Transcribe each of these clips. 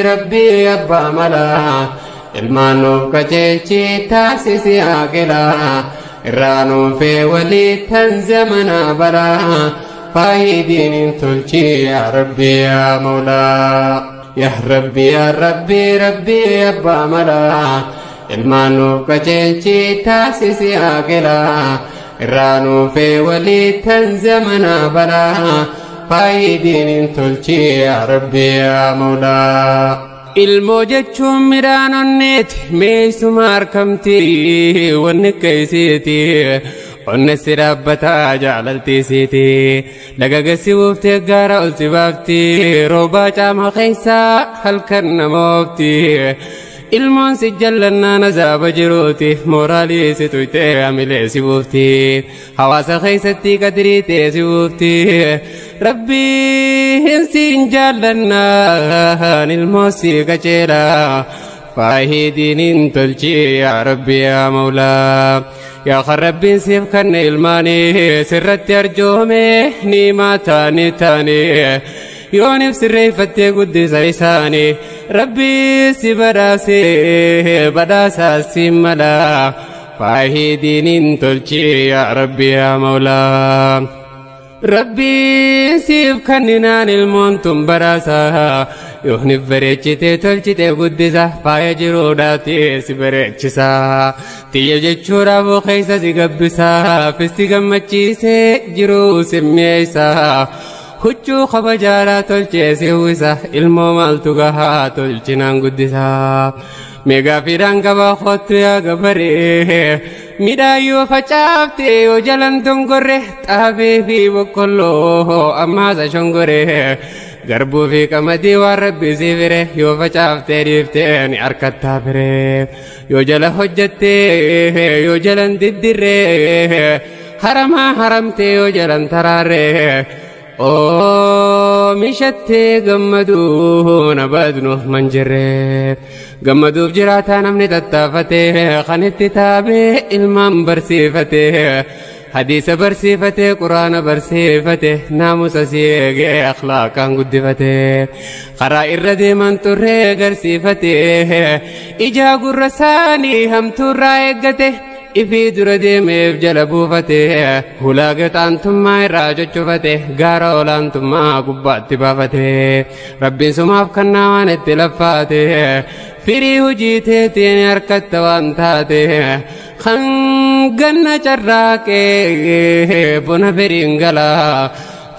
Rabbii abbaa malaa ilmaan nuuf qajeelchi taasisi aqilaa irraa nuufee walii tan zamanaa balaa faayidiin hin tolchi yaa Rabbii yaa Mawlaa. Yaa Rabbi yaa Rabbi Rabbii abbaa malaa ilmaan nuuf qajeelchi taasisi aqilaa irraa nuufee walii tan zamanaa balaa faayidiin hin tolchi yaa Rabbi yaa Mawlaa. Ilmoo jechuun midhaan onneeti meesuma harkamti wanni keessiiti onne si dhaabbataa jaalaltiisiiti lagagessi buuftee gaara ol si baafti roobaa caama keessaa halkan nama oofti. Ilmoon si jallannaan azaaba jiruuti mooraalii si tuytee amilee si buufti hawaasa keessatti qadirii ta'e si buufti rabbiin siin jaallannaan ilmoo si qajeela faayidiin hin tolchi yaa Rabbi yaa Mawlaa. Yaa kan Rabbiin siif kanne ilmaanii sirratti arjoome niimaa taanii taanii yoonif sirreeffattee guddisa isaanii Rabbii si badhaasee badhaasaa si mala faayidiin hin tolchi yaa Rabbi yaa Mawlaa. Rabbiin siif kanninaan ilmoon tun badhaasa yoonif bareechitee tolchitee guddisa faaya jiruudhaati si bareechisa xiyya jechuudhaaf keessa si gabbisa fisti gammachiisee jiruu si mi'eessa. Huccuu kabajaadhaa tolchee si uwwisa ilmoo maaltu gahaa tolchinaan guddisa. Meegaa fiidhaan qabaa kottu yaa gabaree midhaan yoo facaafte yoo jalan dongorre xaafii fi boqqolloo ammaasa shongoree garbuu fi qamadii waan Rabbi si fire yoo facaaftee dhiiftee ni harkattaa fire yoo jala hojjattee yoo jalan diddirree haramaa haramtee yoo jalan taraarree. Oomishattee gammaduu na badnu manjirree gammaduuf jiraataa namni tattaafatee kan itti taabee ilmaan barsiifatee hadiisa barsiifatee quraana barsiifatee naamusa si eegee akhlaaqaan guddifatee karaa irra deeman turree garsiifatee ijaa gurra isaanii hamtuurraa eeggate. Ifii dura deemeef jala buufate hulaa gaxaantummaa irraa coccufate gaara olaantummaa gubbaatti baafate Rabbiin sumaaf kannaa waan itti laffaate firii hojii teetiin harkatta waan taate hanganna carraaqee bona firiin galaa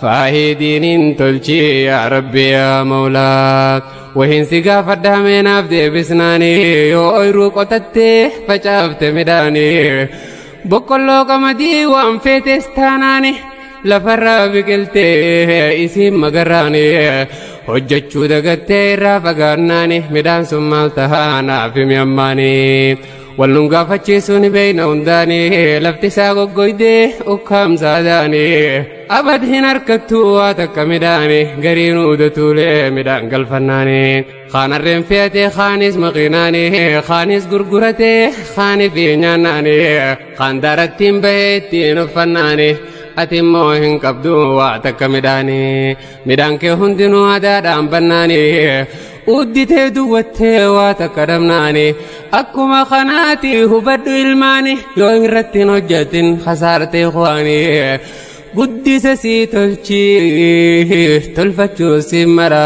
faayidiin hin tolchi yaa Rabbi yaa Mawlaa. Wahiin si gaafadhaa meenaaf deebisnaanii yoo ooyiruu qotattee facaafte midhaanii boqqolloo qamadii waan feetes taanaani lafarraa biqiltee isiin magarraanii hojjechuu dagattee irraa fagaannaani midhaan sun maal tahaa naaf himi ammaanii. Wal nun gaafachiisuu ni beeyna hundaanii lafti isaa goggoydee ukkaamsaadaanii abad hin harkattuu waa takka midhaanii gariin uudatuulee midhaan galfannaanii kaan harreen fe'atee kaanis maqiinaanii kaanis gurguratee kaani fi nyaannaanii kaan daarattiin bahee ittiin uffannaanii ati immoo hin qabdu waa takka midhaanii midhaan kee hundinuu adaadhaan bannaanii udditee duwwattee waa takka dhabnaanii akkuma kanaati hubadhu ilmaani yoo irratti hin hojjetin hasaartee kuwaanii guddisa sii tolchi tolfachuu si mara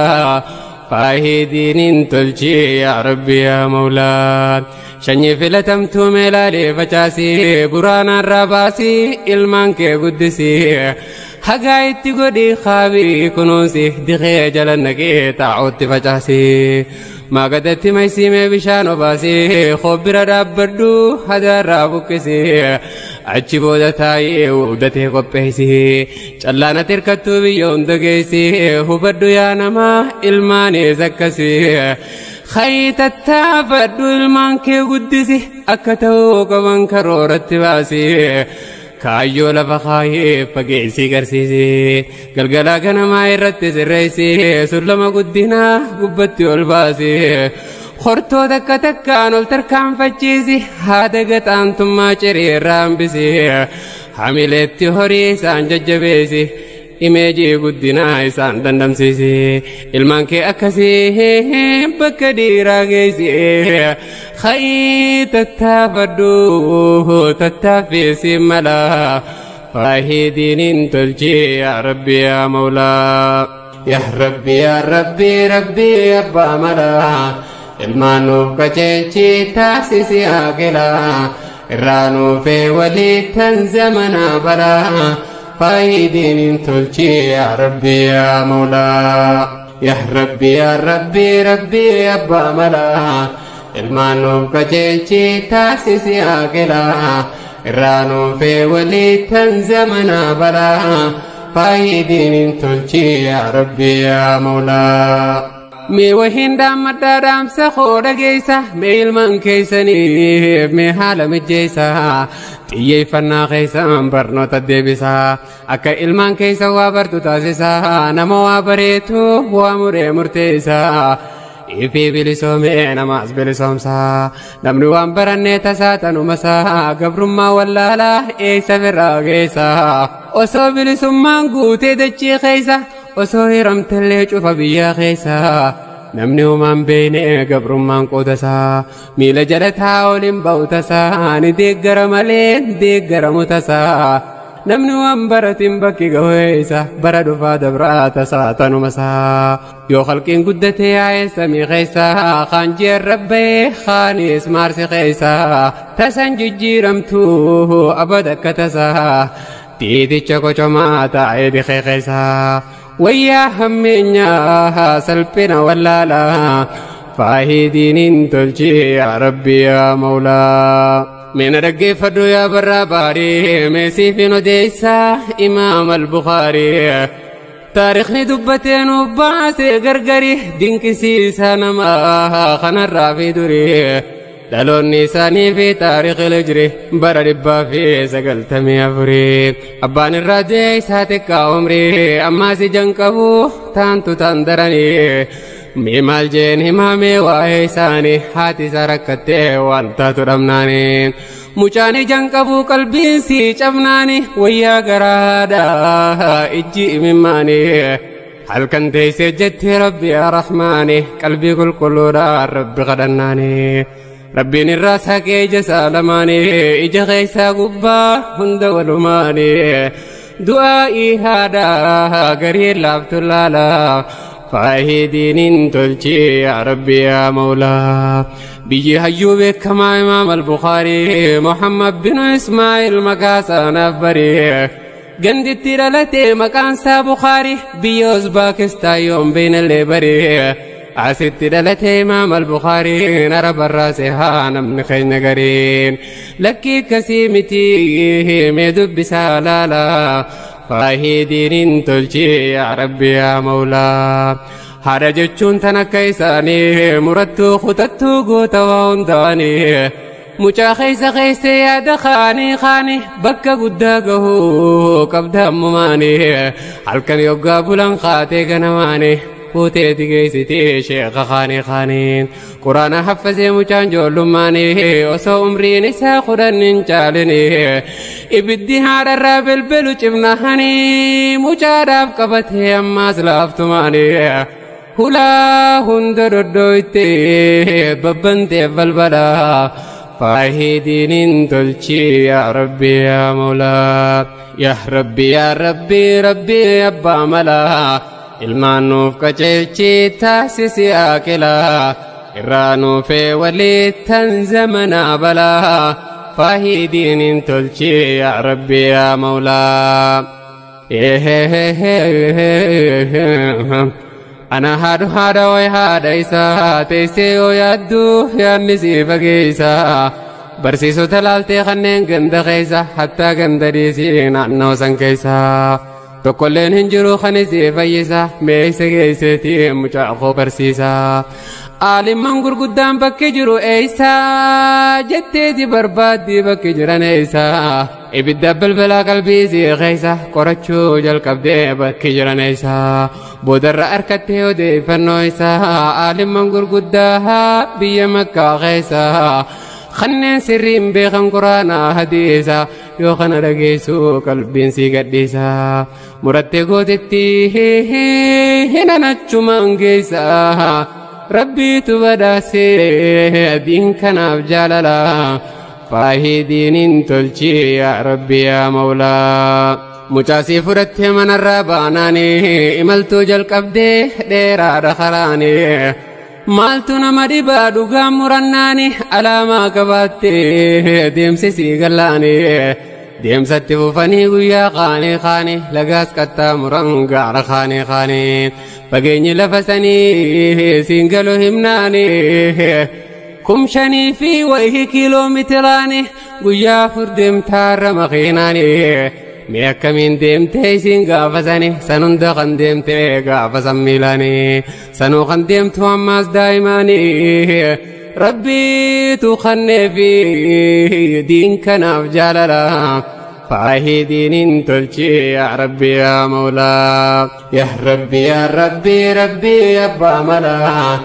faayidiin hin tolchi yaa Rabbi yaa Mawlaa. Sanyii filatamtuu meelaalee facaasii buraanaarraa baasii ilmaan kee guddisii hagaa itti godhii kaabii kunuunsi diqee jala naqee taa'utti facaasii maagadatti maysiimee bishaan obaasii qobbira dhaabbadhu hadaarraa buqqisii achi booda taa'ee udatee qopheessii callaana tirkattuu biyya hunda geessii hubadhu yaa namaa ilmaanis akkasii. Haytattaafadhu ilmaan kee guddisi akka ta'uu qaban karooratti baasi kaayyoo lafa kaayee fageessii garsiisi galgalaa ganamaa irratti sirreessi sullama guddinaa gubbatti ol baasi hortoo takka takkaan ol tarkaanfachiisi haada gaxaantummaa ciree irraa hambisi hamileetti horii isaan jajjabeessi. Imeejii guddinaa isaan dandamsiisi. Ilmaan kee akkasii bakka dhiiraa geessi. Khayii tattaafadhu tattaaffii mala. Faayidiin tolchi yaa Rabbi yaa Mawlaa. Yaa Rabbi yaa Rabbi Rabbi abbaa mala. Ilmaan nuuf qajeelchi taasisi aqilaa. Irraa nuufee walii tan zamanaa balaa. Faayidiin tolchi yaa Rabbi yaa Mawlaa. Yaa Rabbi yaa Rabbi Rabbi abbaa mala. Ilmaan nuuf qajeelchi taasisi aqilaa. Irraa nuufee walii tan zamanaa balaa. Faayidiin tolchi yaa Rabbi yaa Mawlaa. Mee wahiin dhaammadhaa dhaamsa koo dhageessa, mee ilmaan keessaniif mee haala mijeessa, xiyyeeffannaa keessan barnoota deebisa, akka ilmaan keessa waa bartu taasisa, nama waa bareetu waa muree murteessa. Ifii bilisoomee namaas bilisoomsa, namni waan barannee tasaa tanumasaa, gabrummaa wallaalaa eessa birraa geessa. Osoo bilisummaan guutee dachee keessa, osoo hiramtellee cufa biyyaa keessa, namni homaan beekne gabrummaan qoodasaa, miila jala taa'aa oliin ba'u tasaa, ni deeggara malee deeggaramu tasaa. Namni waan baratiin bakki gahu eessa, bara dhufaa dabraa tasaa tanumasaa. Yoo halqiin guddatee yaa'ee samii keessa, kaan ji'a rabbee kaanis maarsi keessa, tasan jijjiiramtu abada akka tasaa, tiiticha qocomaa taa'ee dikee keessa. Wayyaa hammeenyaa salphina wallaalaa, faayidiin tolchi yaa Rabbi yaa Mawlaa. Meena dhaggeeffadhu yaa barraa baarii, meesiifin odeessaa Imaam Al-Bukhaarii. Taarikhni dubbatee nuuf baasee gargari, dinqisiisaa namaa kanarraa fi durii. Dhaloonni isaanii fi taarikhi jire bara 194. Abbaan irraa du'e isaa xiqqaa umrii, ammaas ijaan qabu taantu taan daranii. Mee maal jeen himaamee waa'ee isaanii, haati isaa rakkattee waan taatu dhabnaanii. Mucaan ijaan qabu qalbiin sii cabnaanii, wayyaa garaadhaa ijji imimmaanii. Halkan teessee jettee Rabbi yaa Rahmaani, qalbii qulqulluudhaan Rabbi kadhannaanii. Rabbiin irraa saqee ija isaa lamaanii, ija keessaa gubbaa hunda walumaanii. Du'aa'ii haadhaa garii laaftu laalaa. Faayidiin tolchi yaa Rabbi yaa Mawlaa. Biyyi hayyuu beekamaa Imaam Al-Bukhaarii, Muhammad bin Ismaa'il maqaa isaanaaf barii. Ganditti dhalatee maqaan isaa Bukhaarii, biyya Uzbaakistaan yoom beeknallee barii. Asitti dhalatee Imaam Al-Bukhaarii, Araba irraa haa namni keenya gariin. Lakkii akkasii miti mee dubbisaa laalaa. Faayidiin tolchi yaa Rabbi yaa Mawlaa. Haadha jechuun tan akka isaanii, murattuu kutattuu goota waa hundaanii. Mucaa keessa keessa yaada kaanii kaanii, bakka guddaa gahuu qabda ammumaanii. Halkan yoggaa bulan kaatee ganamaanii, fuutee geessitee sheeka kaanii kaanii. Quraana haffasee mucaan ijoollummaanii, osoo umriin isaa 10 hin caalinii. Ibiddi haadharraa belbelu cimnahanii, mucaadhaaf qabatee ammaas laaftumaanii. Hulaa hunda dhodhooytee babbanteef balbala. Faayidiin tolchi yaa Rabbi yaa Mawlaa. Yaa Rabbi yaa Rabbi Rabbi abbaa malaa. Ilmaan nuuf qajeelchi taasisi aqilaa. Irraa nuufee walii tan zamanaa balaa. Faayidiin tolchi yaa Rabbi yaa Mawlaa. Ana haadhu haadha wayi haadha isaa, teessee yoo yaaddu yaadni si fageessa. Barsiisota laaltee kanneen ganda keessa, hattaa ganda dhiisii naannoo san keessa. Tokkolleen hin jiru kan isii fayyisa, mee isa geesseetii mucaa koo barsiisa. Aalimman gurguddaan bakki jiru eessa, jetteeti barbaaddii bakki jiran eessa. Ibidda balbalaa qalbii isii keessa, qorachuu jalqabdee bakki jiran eessa. Boodarra harkattee odeeffannoo isaa, aalimman gurguddaa biyya Makkaa keessa. Kanneen sirriin beekan quraanaa hadiisa, Yoo kana dhageessu qalbiin si gadhiisa. Murattee gootetti hinan achumaan geessa. Rabbiitu badhaasee diin kanaaf jaalala. Faayidiin tolchi yaa Rabbi yaa Mawlaa. Mucaasii fudhattee manarraa baanaanii imaltuu jalqabdee dheeraadha karaanii. Maaltu nama dhibaa dhugaa murannaani alaamaa qabaattee deemsisii gallaanii. Deemsatti fufanii guyyaa qaanii qaanii lagaas qaxxaamuran gaara qaanii qaanii. Fageenyi lafa sanii siin galu himnaanii. 5000 fi wayii kiiloomitiraani guyyaa 4 deemtaarra makiinaanii. Mee akkamiin deemtee isiin gaafasani san hunda kan deemtee gaafasan miilaanii sanuu kan deemtu ammaas daa'imaanii. Rabbiitu kanneefi diin kanaaf jaalala. Faayidiin tolchi yaa Rabbi yaa Mawlaa. Yaa Rabbi yaa Rabbi Rabbi abbaa malaa.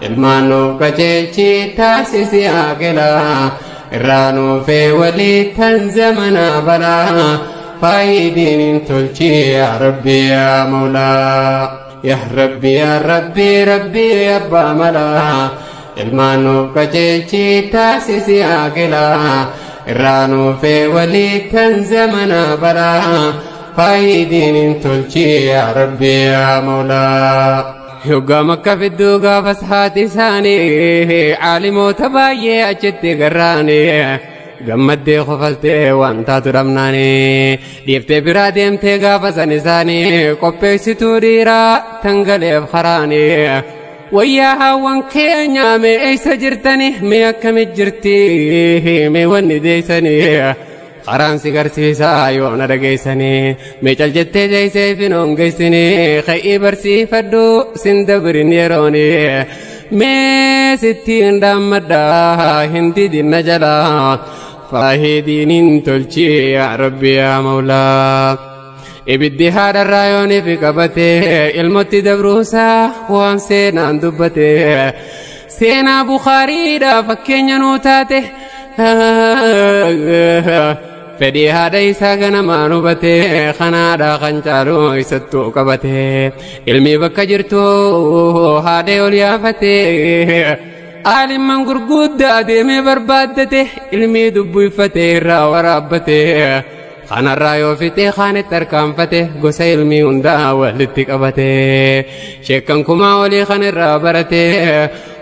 Ilmaan nuuf qajeelchi taasisi aqilaa. Irraa nuufee walii tan zamana balaa. Faayidiin tolchi yaa Rabbi yaa Mawlaa. Yaa Rabbi yaa Rabbi Rabbi abbaa malaa. Ilmaan nuuf qajeelchi taasisi aqilaa. Irraa nuufee walii tan zamana balaa. Faayidiin tolchi yaa Rabbi yaa Mawlaa. Yoggaa Makka fidduu gaafas haati isaanii caalimoota baay'ee achitti garraanii. Gammaddee kofaltee waan taatu dhabnaanii dhiiftee biraa deemtee gaafa san isaanii qopheessituu dhiiraa tangaleef karaanii. Wayyaa haawwan keenya mee eessa jirtani mee akkamit jirti mee wanni deessanii. Karaan si garsiisaa yoo na dhageessanii mee cal jettee deessee fi noon geessinii ka'ii barsiifadhu sin dabrin yeroonii. Mee sittiin dhaammadhaa hin didinna jalaa. Faayidiin tolchi yaa Rabbi yaa Mawlaa. Ibiddi haadharraa yooniif qabatee ilmotti dabruusaa waan seenaan dubbate. Seenaa Bukaariidha fakkeenya nuu taate. Fedhii haadha isaa ganamaan hubate kanaadha kan caalu isattuu qabate. Ilmi bakka jirtu haadha ol yaafate. Aalimman gurguddaa deemee barbaaddate ilmii dubbiffate irraa waraabbate. Kanarraa yoo fixee kaanitti harkaanfate gosa ilmii hundaa walitti qabate. Sheekkan kumaa olii kan irraa barate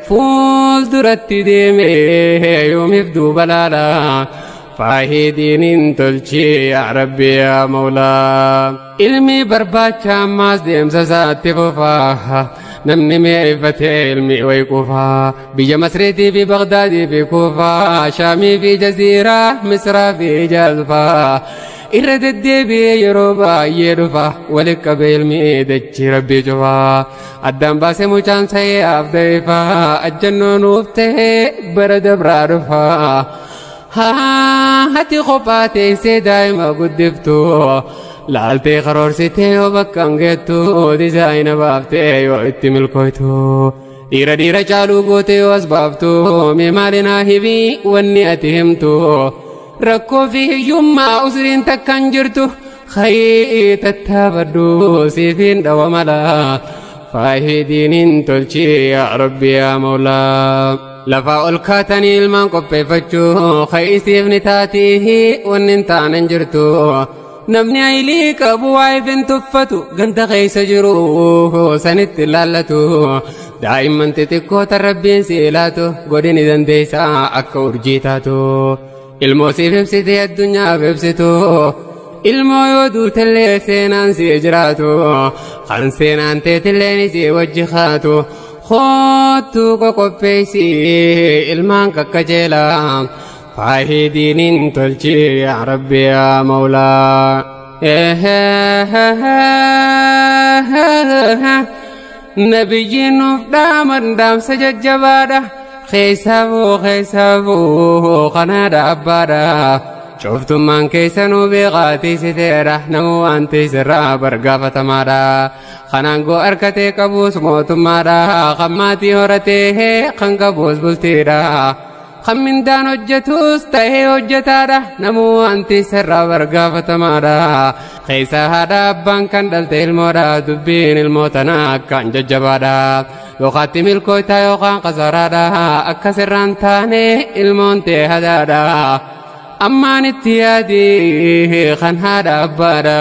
fuulduratti deeme yoomiif duuba laala. Faayidiin tolchi yaa Rabbi yaa Mawlaa. Ilmi barbaacha ammaas deemsa isaatti fufaa. Namni mi'eeffatee ilmi wayi qufaa. Biyya Masriitii fi Bagdaadii fi Kuufaa. Shaamii fi Jaziiraa Misraa fi Jaazfaa. Irra deddeebi'ee yeroo baay'ee dhufa. Walitti qabee ilmi dachii Rabbii cufaa. Addaan baasee mucaan sa'ee abdeeffaa. Ajjannoo nuuf ta'ee bara dabraa dhufaa. Haati kophaa teessee daa'ima guddiftu. Laaltee karoorsitee yoo bakka hin geettu dizaayina baaftee yoo itti milkooytu. Dhiira dhiira caaluu gootee yoo as baaftu mee maalinaa hibii wanni ati himtu. Rakkoo fi hiyyummaa usriin takka hin jirtu. Khayii tattaafadhu siifiin dhawa mala. Faayidiin tolchi yaa Rabbi yaa Mawlaa. Lafaa ol kaatanii ilmaan qopheeffachuu khayisiif ni taatii wanni hin taane hin jirtu. Namni aylii qabu waa'eef hin tuffatu ganda keessa jiru sanitti laallatu. Daa'imman xixiqqoo tan Rabbiin si ilaatu godini dandeessaa akka urjii taatu. Ilmoo siif ibsitee addunyaaf ibsitu. Ilmoo yoo duutellee seenaan si jiraatu. Kan seenaan teetillee si wajji kaatu. Kootu qoqopheessi ilmaan kakkajeelaa. Faayidiin tolchi yaa Rabbi yaa Mawlaa. Nabiyyiin nuuf dhaaman dhaamsa jajjabaadha. Keessaafuu keessaafuu kanaadha abbaadha. Cuftummaan keessanuu beekaa tiisiteedha. Namuu waan tiisirraa bargaafatamaadha. Kanaan goo harkatee qabuus mootummaadha. Kan maatii horatee kan qabuus bultiidha. Kan mindaan hojjetus ta'ee hojjetaadha, namuu wanti sirraa bargaafatamaadha. Keessa haadha abbaan kan dhalte ilmoodha, dubbiin ilmoo tanaa akkaan jajjabaadha. Yookaatti milkooytaa yookaan qasaraadha, akka sirraan taane ilmoon tee hadaadha. Ammaan itti yaadi kan haadha abbaadha.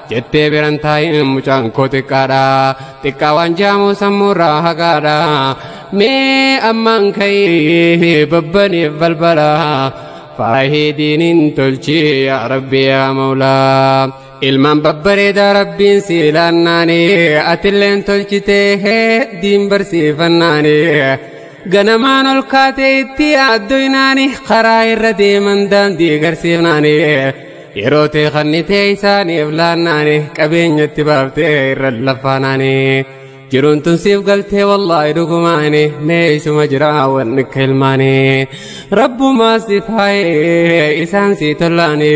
Jettee biran taa'in mucaan koo xiqqaadha. Xiqqaa waan jaamu sammuurraa hagaadha. Mee ammaan ka'ii babbaniif balbala. Faayidiin tolchi yaa Rabbi yaa Mawlaa. Ilmaan babbareedaa Rabbiin si ilaannaani, atilleen tolchitee diin barsiifannaani. Ganamaan ol kaatee itti yaaddoynaani, karaa irra deeman daandii garsiifnaani. Yeroo ta'e kannitee isaaniif laannaani, qabeenyatti baaftee irra lafaanaani. Jiruun tun siif galtee wallaahi dhugumaani, mee isuma jira wanni akka ilmaani. Rabbumaa siif haayee isaan sii tolaani.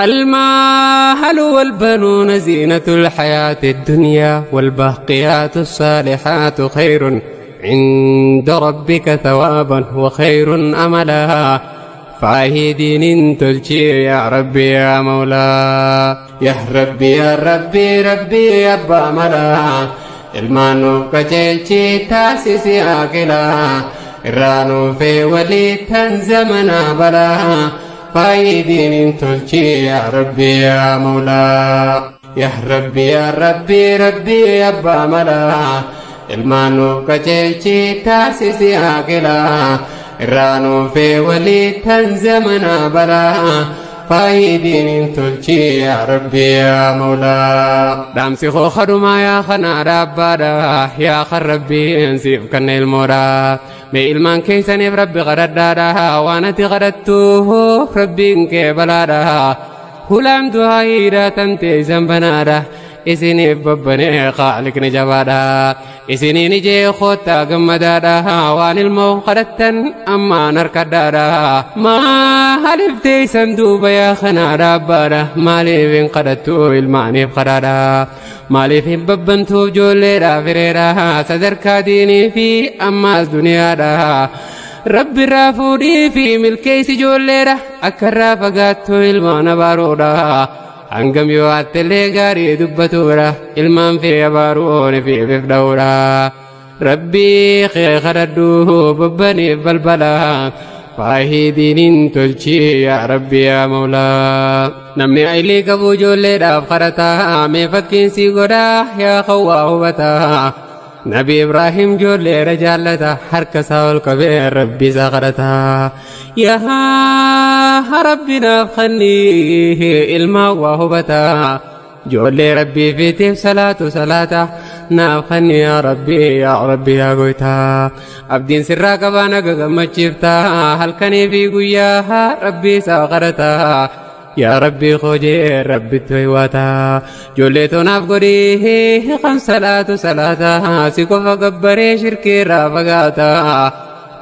المال والبنون زينة الحياة الدنيا، والباقيات الصالحات خير عند ربك ثوابا وخير أملا. فاهدين تلشي يا ربي يا مولا، يا ربي يا ربي ربي يا أبا ملا. Ilmaanuu qajeelchi taasisi aqilaa, irraanuu fee walii tan zamanaa balaa. Faayidiin tolchi yaa Rabbi yaa Mawlaa, yaa Rabbi yaa Rabbi Rabbi abbaa malaa. Ilmaanuu qajeelchi taasisi aqilaa, irraanuu fee walii tan zamanaa balaa. Faayidiin tolchi yaa Rabbi yaa Mawlaa. Dhaamsi koo kadumaa yaa kanaa dhaabbaadha, yaa kan Rabbiin siif kanna ilmoodha. Mee ilmaan keessaniif Rabbi kadhadhaadha, waan ati kadhattu Rabbiin kee balaadha. Hulaan du'aa hiidhaa tan teessan banaadha. Isiniif babbanee qaaliqni jabaadha. Isiniin ijee koottaa gammadaadha. Waan ilmoo kadhattan ammaan harkadhaadha. Maaliif teessan duuba yaa kanaa dhaabbaadha? Maaliif hin kadhattu ilmaaniif kadhaadha? Maaliif hin babbantuuf ijoolleedhaaf fireedha? Sadarkaa diinii fi ammaas duniyaadha. Rabbi irraa fuudhii fi milkeessi ijoolleedha. Akka irraa fagaattu ilmaan abaaruudha. Hangam yoo attillee gaarii dubbatuudha, ilmaan fi abaaruun fi dha'uudha. Rabbii kee kadhadhu babbaniif balbala. Faayidiin tolchi yaa Rabbi yaa Mawlaa. Namni aylii qabu ijoolleedhaaf kadhata, mee fakkiin si godhaa yaa qawwaa hubata. Nabi Ibraahim ijoolleedha jaallata, harka isaa ol qabee Rabbi isaa kadhata. Yaa Rabbi naaf kennii ilmaan waa hubata. Ijoollee Rabbii fiitiif salaatu salaata naaf kenni yaa Rabbi yaa Rabbi yaa goytaa. Abdiin sirraa qabaa naga gammachiifta, halkanii fi guyyaa Rabbi isaa kadhata. Yaa Rabbi hojii Rabbitti waywaata. Ijoollee toonaaf godhii kan salaatu salaata, si qofa gabbaree shirkii irraa fagaata.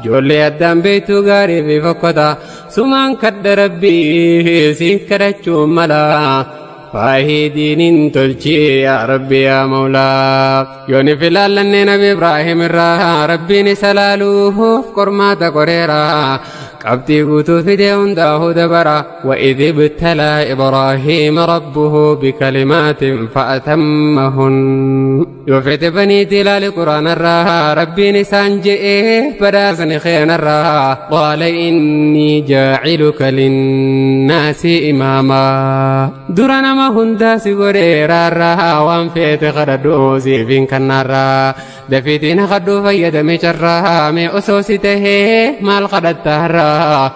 Ijoollee addaan beektuu gaarii fi fokkota, sumaan kadha Rabbii si kadhachuun mala. Faayidiin tolchi yaa Rabbi yaa Mawlaa. Yooni filaallanne Nabi Ibraahim irraa, Rabbiin isa laaluuf qormaata qoreera. Qabxii guutuu fidee hundaa'uu dabara. وإذ ابتلى إبراهيم ربه بكلمات فأتمهن. Yoo feete baniitii ilaali quraana irraa, Rabbiin isaan je'ee badhaasni keenarraa. قال إني جاعلك للناس إماما. Dura nama hundaa si godheeraarraa, waan feete kadhadhu siifin kannaarraa. Dafiitiin kadhuu fayyadame carraa, mee osoo si tahee maal kadhattaarraa?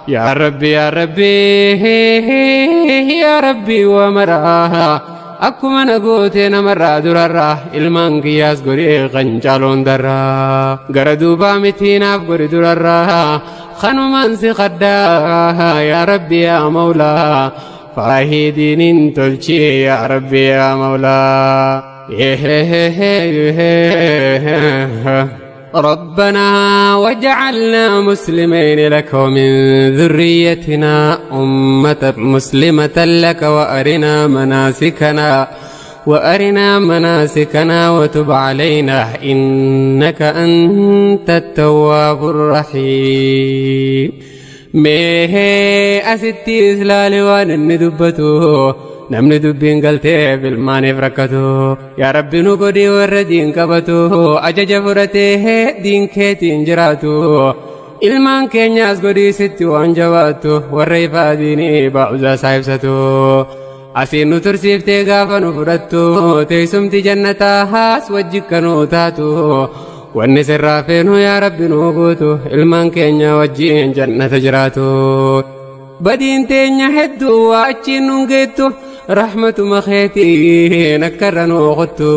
Yaa Rabbi yaa Rabbi yaa Rabbi waa maraa, akkuma na gootee namarraa durarraa, ilmaan kiyyaas godhee kan caaloon darraa. Gara duubaa mitiinaaf godhi durarraa, kanumaan si kadhaa yaa Rabbi yaa Mawlaa. Faayidiin tolchi yaa Rabbi yaa Mawlaa. ربنا وجعلنا مسلمين لك ومن ذريتنا أمة مسلمة لك وأرنا مناسكنا. وأرنا مناسكنا وتب علينا إنك أنت التواب الرحيم. Mee asitti islaali waan inni dubbatu, namni dubbiin galtee bilmaaniif rakkatu. Yaa Rabbi, nu godhii warra diin qabatu, ajaja fudhatee diin keetiin jiraatu. Ilmaan keenyaas godhii sitti waan jabaattu, warra ifaa diinii baa'uza isaa ibsatu. Asiin nu tursiiftee gaafa nu fudhattu, teessumti jannataa haas wajji kanuu taatu. Wanni sirraa feenu yaa Rabbi nu guutu, ilmaan keenya wajjiin jannata jiraatu. Badiin teenya hedduu waa achiin nun geettu, rahmatuma keetiin akka irra nu qottu.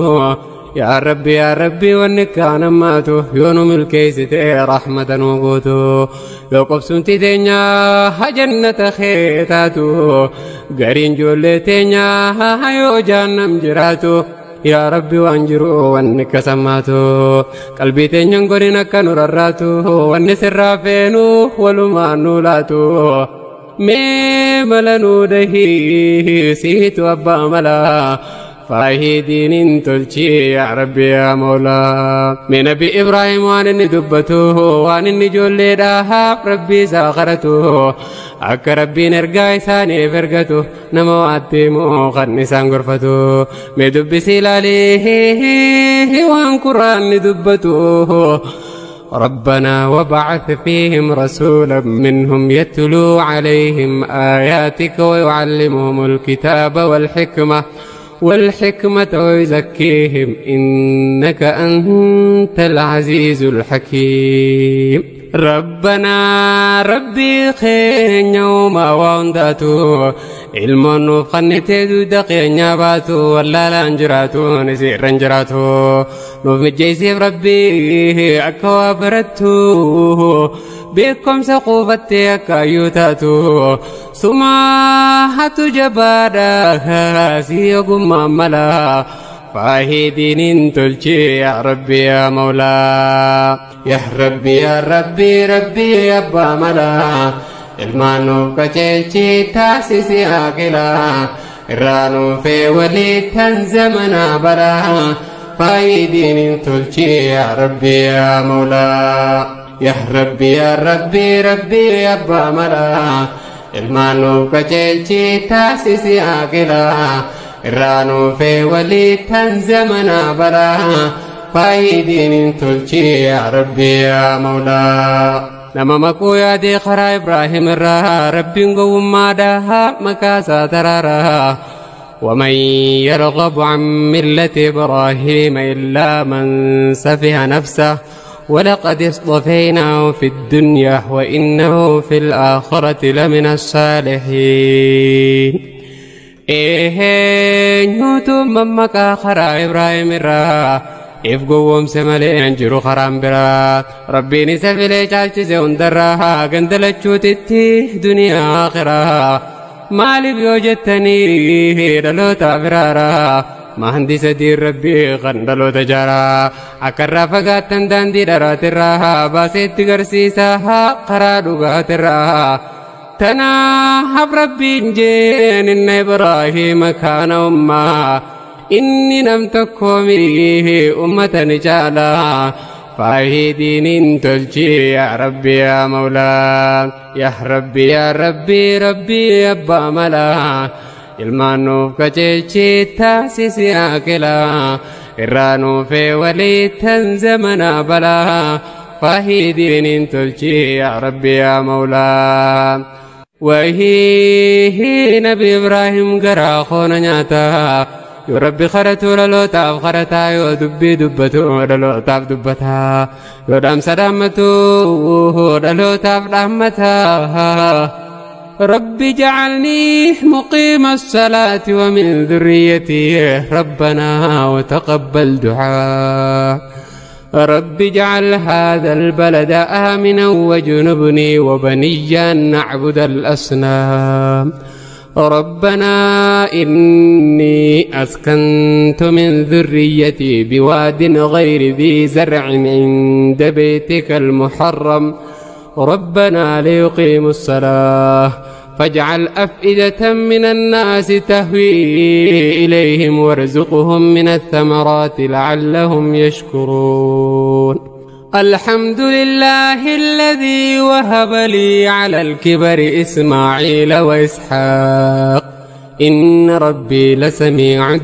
Yaa Rabbi, yaa Rabbi, wanni kaan ammaatu yoo nu milkeessite rahmata nu guutu. Yoo qobsumti teenya jannata kee taatu, gariin ijoollee teenya yoo jahannam jiraatu. Yaa Rabbi, waan jiru wanni akka sammaatu, qalbii teenyan godhin akka nu rarraatu, wanni sirraa feenu walumaan nu laatu. Mee mala nu dahii, siitu abbaa malaa, faahii diiniin tolchii yaa Rabbi yaa Moolaa. Mee Nabi Ibraahim waan inni dubbatu, waan inni ijoolleedhaaf Rabbii isaa kadhatu, akka Rabbiin ergaa isaaniif ergatu, nama waatti himu kan isaan gorfatu. Mee dubbisii ilaalii waan Quraanni dubbatu. ربنا وابعث فيهم رسولا منهم يتلو عليهم آياتك ويعلمهم الكتاب والحكمة ويزكيهم إنك أنت العزيز الحكيم. ربنا، ربي keenya uumaa waa hundaatu, ilmoon nuuf kennitee dugda keenya baatu, wallaalaan jiraatu isiirran jiraatu, nuuf mijjeessiif Rabbii akka waa barattu, beekumsa quufattee akka hayyuu taatu. Sumaatu jabaadha si ogummaan mala, faahii diiniin tolchi yaa Rabbi yaa Mawlaa. Yaa Rabbi, yaa Rabbi, Rabbi abbaa malaa, ilmaan nuuf qajeelchi taasisi aqilaa, irraa nuufee walii tan zamanaa balaa, faahii diiniin tolchi yaa Rabbi yaa Mawlaa. Yaa Rabbi, yaa Rabbi, Rabbi abbaa malaa, ilmaan nuuf qajeelchi taasisi aqilaa, irraa nuufee walii tan zamanaa balaa, faahii diiniin tolchi yaa Rabbi yaa Mawlaa. Nama maquu yaadee karaa Ibraahim irraa, Rabbiin gowwummaadhaa maqaa isaa taraaraa. ومن يرغب عن ملة إبراهيم إلا من سفه نفسه ولقد اصطفيناه في الدنيا وإنه في الآخرة لمن الصالحين. Eenyutu mammaqaa karaa Ibraahim irraa if gowwoomse malee hin jiru karaan biraa? Rabbiin isa filee caalchise hundarraa gandalachuutitti duniyaa akhiraa. Maaliif yoo jettanii, dhaloota biraaraa mahandisa diin Rabbii kan dhaloota jaaraa, akka irraa fagaattan daandii dharaatirraa baaseetti garsiisa karaa dhugaatirraa. Tanaaf Rabbiin jeen, inna Ibraahiima kaana ummaa, inni nam tokko mii ummata ni caalaa, faahii diiniin tolchi yaa Rabbi yaa Mawlaa. Yaa Rabbi, yaa Rabbi, Rabbi abbaa malaa, ilmaan nuuf qajeelchi taasisi aqilaa, irraa nuufee walii tan zamanaa balaa, faahii diiniin tolchi yaa Rabbi yaa Mawlaa. Wahii Nabi Ibraahim garaa koona nyaataa, yoo Rabbi kadhatu dhalootaaf kadhataa, yoo dubbii dubbatu dhalootaaf dubbataa, yoo dhaamsa dhaammatu dhalootaaf dhaammataa. رب اجعلني مقيم الصلاة ومن ذريتي ربنا وتقبل دعاء. رب اجعل هذا البلد آمنا واجنبني وبني أن نعبد الأصنام. ربنا إني أسكنت من ذريتي بواد غير ذي زرع عند بيتك المحرم ربنا ليقيموا الصلاة فاجعل أفئدة من الناس تهوي إليهم وارزقهم من الثمرات لعلهم يشكرون. الحمد لله الذي وهب لي على الكبر إسماعيل وإسحاق إن ربي لسميع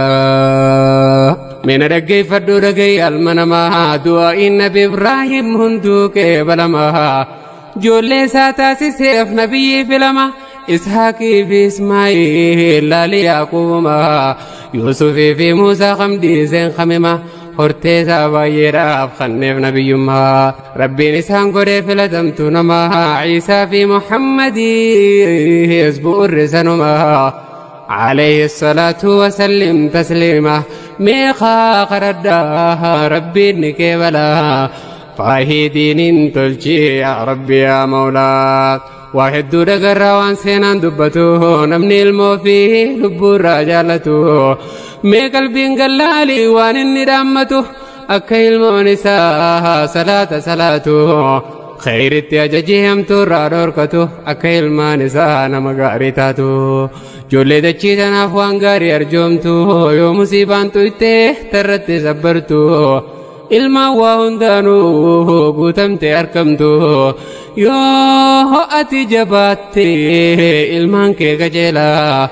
الدعاء. من رقي فردو رقي المنما دعاء النبي إبراهيم هندوك بلما جولي ساتاسي سيف نبي فيلما إسحاقي في إسماعيل ليعقوبما يوسف في موسى خمدي زين خمما horteesaa baay'eedhaaf kanneef nabiyyummaa rabbiin isaan godhee filatamtu namaa Ciisaa fi Muhammadii bu'urri sanumaa عليه الصلاة وسلم تسليما ميخا قرداها ربي نكبلا فاهي دين تلشي يا ربي يا مولا واحد دقر وان سينان دبتو نمني الموفي لبو رجالتو مي قلبي قلالي وان الندامتو أكا المونسا صلاة صلاتو خير التجاجيهم ترى دوركتو أكا المانسا نمغاريتاتو جولي دچي تناف وان غاري أرجومتو يو مصيبان تويته ترت سبرتو ilma waa hundaanuu guutamte argamtu yoo ati jabaatte ilmaan kee qajeelaa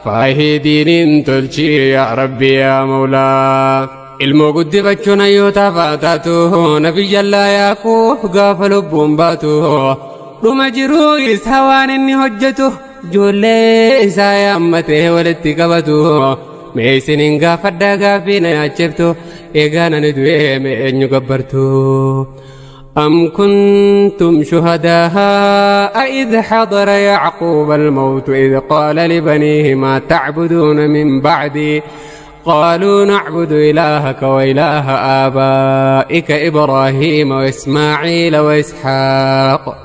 faahii diiniin tolchi yaa rabbi yaa mawlaa. Ilmoo guddifachuun hayyootaaf haa taatu nabiyyallaa Yaaqoob gaafa lubbuun baatu dhuma jiruu isaa waan inni hojjetu ijoollee isaa yaammatee walitti qabatu. Mee isiniin gaafadhaa gaaffii na yaachiftu eegaa nani du'ee mee eenyu gabbartu. أم كنتم شهداء إذ حضر يعقوب الموت إذ قال لبنيه ما تعبدون من بعدي قالوا نعبد إلهك وإله آبائك إبراهيم وإسماعيل وإسحاق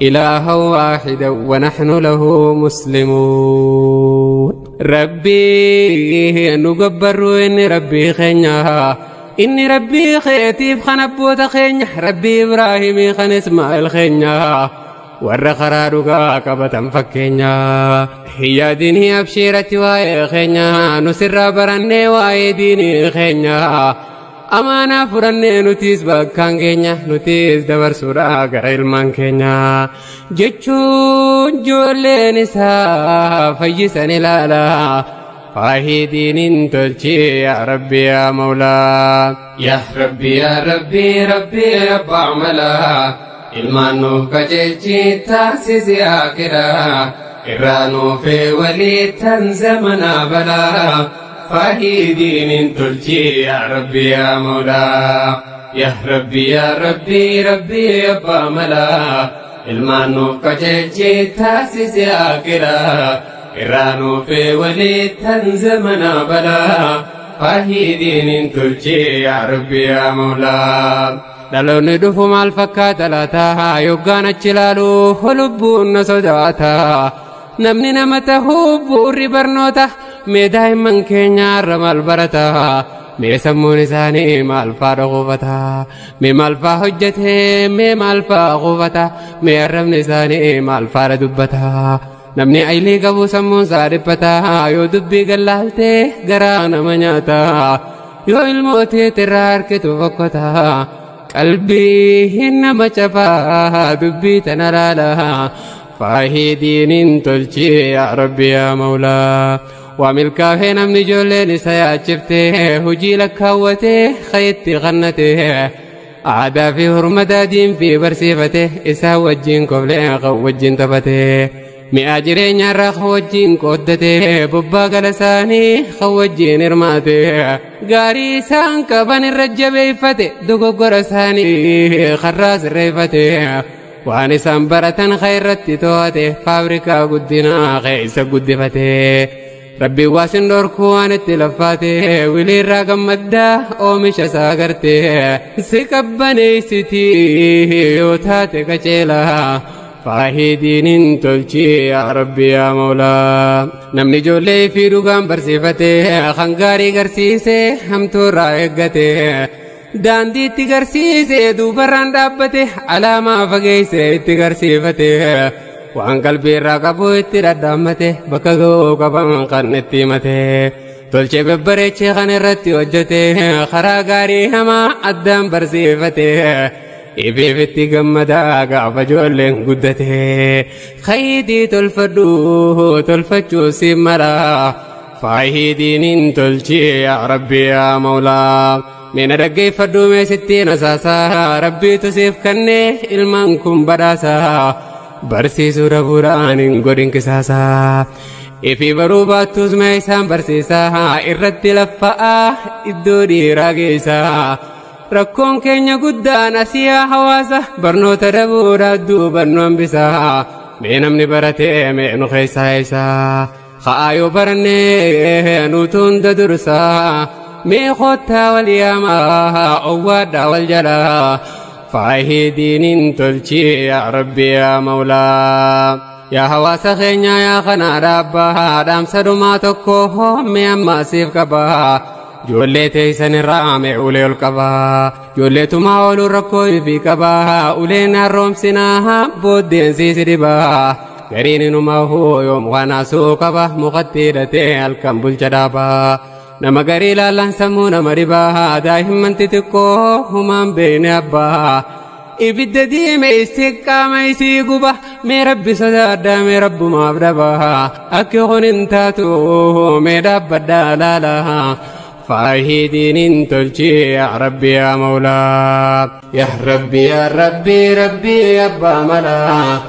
إلها واحدا ونحن له مسلمون. ربي نقبر إني ربي خنيا إني ربي خيتي خنبوت خنيا ربي إبراهيم خن إسماعيل خنيا ور خرارك كبتم فكينيا هي ديني أبشيرتي واي خنيا نسر برني واي ديني خنيا أمانة فرني نتيس بكان كينيا نتيس دبر سورة ilmaan keenya jechuun ijoolleen isaa fayyisan ilaala faahii diiniin tolchi yaa rabbi yaa mawlaa. Yaa rabbi yaa rabbi rabbi abbaa malaa ilmaan nuuf qajeelchi taasisi akiraa irraa nuufee walii tan zamanaa balaa faahii diiniin tolchi yaa rabbi yaa mawlaa. يا ربي يا ربي ربي أبا ملا ilmaan nuuf qajeelchi taasisi akiraa irraa nuufee walii tan zamanaa balaa faahii diiniin tolchi yaa rabbi yaa mawlaa. Dhaloonni dhufu maal fakkaata laata yoggaan achi ilaalu lubbuun na sodaata namni nama tahuu bu'urri barnoota mee daa'imman keenyaarra maal barata mee sammuun isaanii maal faa dhoqofata mee maal faa hojjete mee maal faa qufata mee arrabni isaanii maal faadha dubbata namni aylii qabu sammuun isaa dhiphata yoo dubbii gallaalte garaa nama nyaata yoo ilmooteet irraa harkitu fokkota qalbii nama cabaa dubbii tana laala faahii diiniin tolchi yaa rabbi yaa mawlaa. وملكاه نمني جولين سياچفته هجي لكاوته خيتي غنته عادا في هرمدا دين في برسيفته إسا وجين قبل وجين تبته مئة راخ وجين قدته ببا قلساني خوجين ارماته غاري سان كبن الرجب دقو قرساني خراس الريفته واني سنبرة خيرت توته فابريكا قدنا خيس قدفته ربي واسن دوركو waan itti laffaate wiliirraa gammaddaa oomisha isaa gartee si qabbaneessiti yoo taate qaceelaa faahii diiniin tolchi yaa rabbi yaa mawlaa. Namni ijoollee fi dhugaan barsiifate kan gaarii garsiise hamtuurraa eeggate daandiitti garsiise duubarraan dhaabbate alaamaa fageesse itti garsiifate. Waan qalbii irraa qabu itti dhadhaammate bakka ga'uu qaban kan itti himate. Tolchee babbareechee kan irratti hojjete karaa gaarii hamaa addaan barsiifate. Ifiifitti gammadaa gaafa ijoolleen guddate. Khayidii tolfadhu tolfachuu si mala. Faayidiin hin tolchi yaa Rabbi yaa Mawlaa. Meena dhaggeeffadhu meesittiin asaasaa Rabbiitu siif kennee ilmaan kun badhaasaa. Barsiisuu dhabuudhaan hin godhin kisaasaa. Ifii baruu baattus mee isaan barsiisaa irratti laffa'aa iddoo dhiiraa geessaa. Rakkoon keenya guddaan asiyaa hawaasa barnoota dhabuudhaaf duuban nu hambisaa. Mee namni baratee mee nu keessaa eessaa. Ka'aa yoo barannee nutu hunda dursaa. Mee kottaa wal yaamaa owwaadhaa wal jalaa. Faayidiin hin tolchi yaa Rabbi yaa Mawlaa. Yaa hawaasa keenya yaa kanaa dhaabbaa dhaamsa dhumaa tokko hoomee ammaa siif qabaa. Ijoollee teessan irraa mee ulee ol qabaa. Ijoollee tumaa ooluun rakkoo ifii qabaa. Uleen haroomsinaa booddeen siisi dhibaa. Gariin inumaa hoo yoom waan haasuu qaba mukatti hidhatee halkan bulcha dhaabaa. Nama garii ilaallaan sammuu nama dhibaa daa'imman xixiqqoo humaan beekne abbaa. Ibidda diime isii qaama isii guba mee rabbi sodaadhaa mee rabbumaaf dhabaa. Akki kun hin taatu mee dhaabbadhaa laala. Faayidiin hin tolchi yaa Rabbi yaa Mawlaa. Yaa Rabbi yaa Rabbi Rabbi abbaa malaa.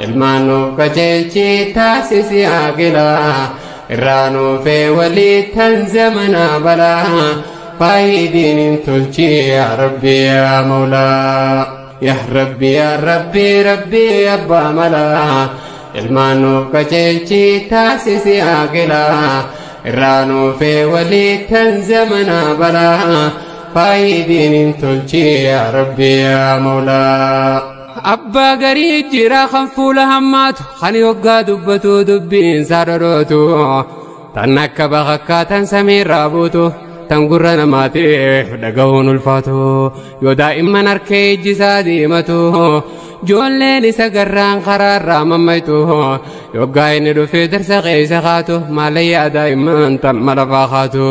Ilmaan nuuf qajeelchi taasisi haaqilaa. Irraa nuufee walii tan zamanaa balaa. Faayidiin hin tolchi yaa Rabbi yaa Mawlaa. Yaa Rabbi yaa Rabbi Rabbi abbaa malaa. Ilmaan nuuf qajeelchi taasisi haaqilaa. Irraa nuufee walii tan zamanaa balaa. Faayidiin hin tolchi yaa Rabbi yaa Mawlaa. Abbaa garii jira kan fuula hammaatu kan yoggaa dubbatu dubbiin isaa dhodhootu. Tan akka bakakkaa tan samiirraa buutu tan gurra namaatiif dhaga'uun ulfaatu. Yoo daa'imman harkee ijji isaa diimatu ijoolleen isa garraan karaarraa mammaytu. Yoggaa inni dhufee darsa keessa kaatu maalayyaa daa'imman tan malafaa kaatu.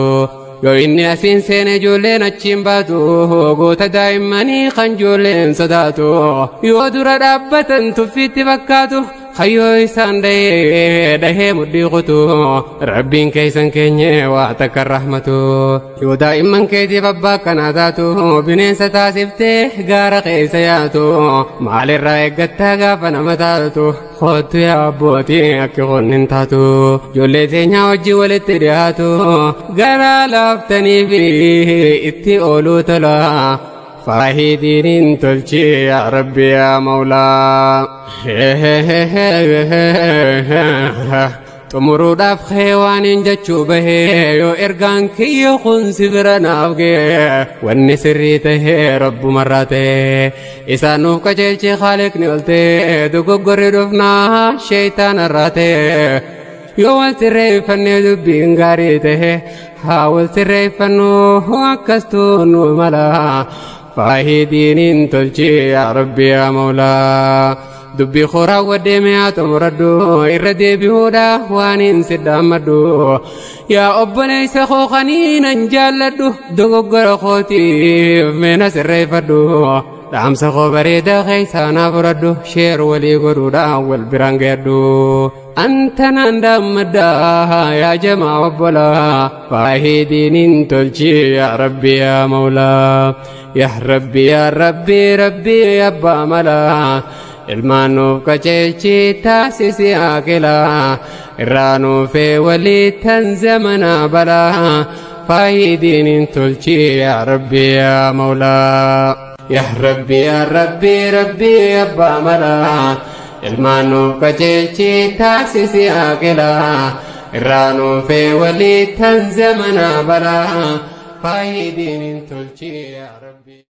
Yoo inni asiin seene ijoolleen achiin baatu goota daa'immanii kan ijoolleen sodaatu. Yoo dura dhaabbatan tuffiitti fakkaatu kayyoo isaan dhahee dhahee mudhii kutu. Rabbiin keessan keenye waa takka rahmatu. Yoo daa'imman keetiif abbaa akkanaa taatu bineensa taasiftee gaara keessa yaatu. Maalirraa eeggattaa gaafa nama taatu kottu yaa abbootii akki kun hin taatu. Ijoollee teenyaa wajjin walitti dhiyaatu garaa laaftanii fi itti ooluu tola. Faayidiin hin tolchi yaa Rabbi yaa Mawlaa. Xumuruudhaaf waan hin jechuu bahee yoo ergaan kiyya kun si bira naaf ga'e wanni sirrii tahee rabbumarraa ta'e isaan nuuf qajeelchee haaliqni ol ta'e dogoggorri dhufnaa sheeytaanarraa ta'e. Yoo wal sirreeffannee dubbiin gaarii ta'e haa wal sirreeffannu akkastuu nu mala. Faayidiin hin tolchi yaa Rabbi yaa Mawlaa. Dubbii koraa waddee mi'aa xumuradhu irra deebi'uudha waan hin sidhaammadhu. Yaa obboleessa koo kaniinan jaalladhu dogoggora kootiif meena sirreeffadhu. Dhaamsa koo bareedaa keessaa naa fudhadhu sheer walii godhuudhaan wal biraan geeddu. Antanaan daammaddaa yaa jamaa obbolaa faayidiin hin tolchi yaa Rabbi yaa Mawlaa. Yaa Rabbi yaa Rabbi Rabbi abbaa malaa. Ilmaan nuuf qajeelchi taasisi haaqilaa. Irraa nuufee walii tan zamanaa balaa. Faayidiin hin tolchi yaa Rabbi yaa Mawlaa. Yaa Rabbi yaa Rabbi Rabbi abbaa malaa. Ilmaan nuuf qajeelchi taasisi haaqilaa. Irraa nuufee walii tan zamanaa balaa. Faayidiin hin tolchi yaa Rabbi.